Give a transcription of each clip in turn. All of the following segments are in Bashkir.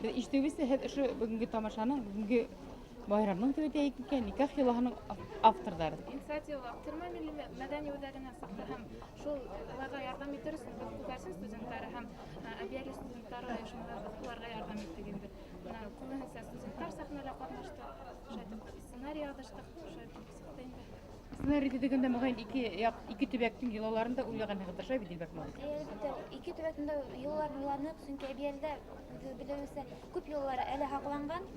Беҙ ишетеүебеҙсә, һеҙ ошо бөгөнгө тамашаның, бөгөнгө байрамның тип әйтәйек микән, никах йолаһының авторҙары. Инициатива Аҡтирмә милли мәҙәни үҙәгенән сыҡты, һәм шул уларға ярҙам итер өсөн беҙ Күгәрсен студенттары һәм Әбйәлил студенттары ойошмалары, беҙ уларға ярҙам иттек инде. Бына күбеһенсә студенттар сәхнәлә ҡатнашты, шулай итеп сценарий яҙыштыҡ, шулай итеп сыҡты инде. Сценарий төҙөгәндә, мөғәйен, ике яҡ, ике төбәктең йолаларын да уйлағанһығыҙҙыр, шулай бит, Дилбәр? Әлбиттә, ике төбәктең дә йолаларын уйланыҡ, сөнки Әбйәлилдә, үҙегеҙ белеүегеҙсә, күп йолалар әле һаҡланған.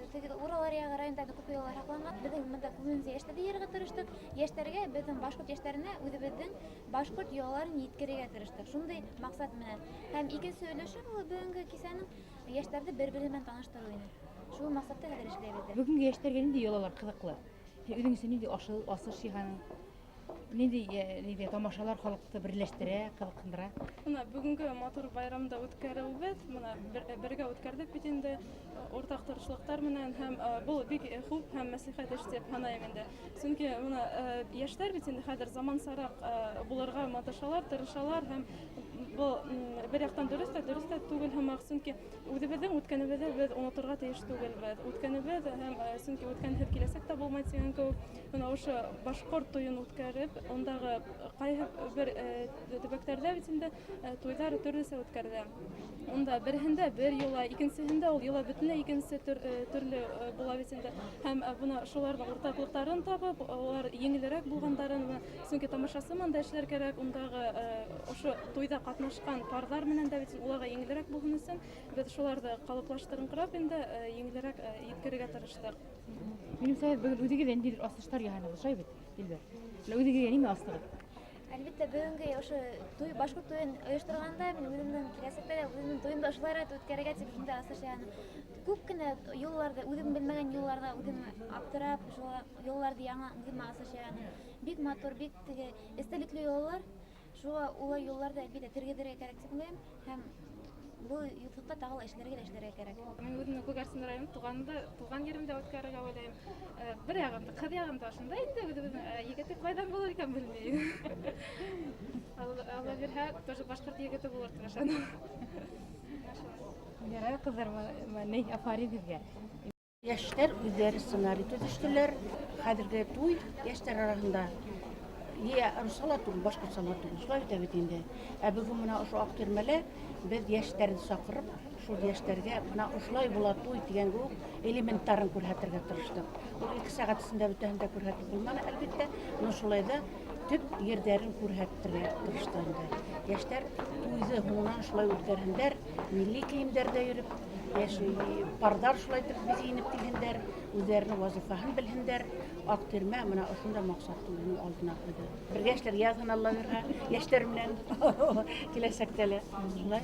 Теге Урал яғы райондарында күп йолалар һаҡланған. Беҙҙең бында күбеһенсә йәштәрҙе йыйырға тырыштыҡ. Йәштәргә, беҙҙең башҡорт йәштәренә үҙебеҙҙең башҡорт йолаларын еткерергә тырыштыҡ. Шундай маҡсат менән. Һәм икенсе өлөшө был бөгөнгө кисәнең йәштәрҙе бер-береһе менән таныштырыу ине. Шул маҡсатта хәҙер эшләйбеҙ ҙә. Бөгөнгө йәштәргә ниндәй йолалар ҡыҙыҡлы? Һин үҙең өсөн ниндәй асыш яһаның? Ниндәй тамашалар халыҡты берләштерә, ҡыҙыҡһындыра? Бына бөгөнгө матур байрамды үткәреүебеҙ, бына бергә үткәрҙек бит инде, уртаҡ тырышлыҡтар менән, һәм был бик хуп һәм мәслихәт эш тип һанайым инде. Сөнки бына йәштәр бит инде хәҙер замансараҡ булырға маташалар, тырышалар, һәм был бер яҡтан дөрөҫ тә, дөрөҫ тә түгел һымаҡ, сөнки үҙебеҙҙең үткәнебеҙҙе беҙ оноторға тейеш түгелбеҙ. Үткәнебеҙ һәм сөнки үткәнһеҙ киләсәк тә булмай тигән кеүек, бына ошо башҡорт туйын үткәреп, ундағы ҡайһы бер төбәктәрҙә бит инде туйҙар төрлөсә үткәрелә. Унда береһендә бер йола, икенсеһендә ул йола бөтөнләй икенсе төрлө була бит инде. Һәм бына шуларҙың уртаҡлыҡтарын табып, улар еңелерәк булғандарын, бына, сөнки тамашасы менән дә эшләр кәрәк, ундағы ошо туйҙа ҡатнашҡан парҙар менән дә бит уларға еңелерәк булһын өсөн беҙ шуларҙы ҡалыплаштырыңҡырап инде еңелерәк еткерергә тырыштыҡ. Минеңсә, һеҙ бөгөн үҙегеҙ ниндәйҙер асыштар яһанығыҙ, шулай бит, Дилбәр? Менә үҙегеҙгә нимә астығыҙ? Әлбиттә, бөгөнгө ошо туй, башҡорт туйын ойошторғанда мин үҙемдең киләсәктә лә үҙемдең туйымды ошолайыраҡ үткәрергә тип шундай асыш яһаным. Күп кенә юлларҙы, үҙем белмәгән юлларҙа үҙем аптырап, шул юлларҙы яңы үҙемә асыш яһаным. Бик матур, бик теге эстәлекле йолалар. Шуға улай юлларҙы, әлбиттә, тергеҙергә кәрәк тип уйлайым, һәм был юҫыҡта тағы ла эшләргә лә эшләргә кәрәк. Мин үҙемдең Күгәрсен районы туғанымда, туған еремдә үткәрергә уйлайым. Бер яғында, ҡыҙ яғында ошонда инде үҙебеҙҙең, егете ҡайҙан булыр икән, белмәйем. Алла бирһә, тоже башҡорт егете булыр тип ышанам. Ярай, ҡыҙҙар, ни, афарин һеҙгә. Йәштәр үҙҙәре сценарий төҙөштөләр. Хәҙерге туй йәштәр араһында йә русса ла түгел, башҡортса ла түгел. Шулай бит бит инде. Ә бөгөн бына ошо Аҡтирмәлә беҙ йәштәрҙе саҡырып, шул йәштәргә бына ошолай була туй тигән кеүек элементтарын күрһәтергә тырыштыҡ. Ул 2 сәғәт эсендә бөтәһен дә күрһәтеп булманы, әлбиттә, но шулай ҙа төп ерҙәрен күрһәтергә тырыштыҡ инде. Йәштәр туйҙы һуңынан шулай үткәрһендәр, милли кейемдәрҙә йөрөп, йәш парҙар шулай итеп биҙәнеп килһендәр, үҙҙәренең вазифаһын белһендәр. Аҡтирмә бына ошондай маҡсатты үҙенең алдына ҡуйҙы. Бергә эшләргә яҙһын, Алла бирһә, йәштәр менән киләсәктә лә. Шулай.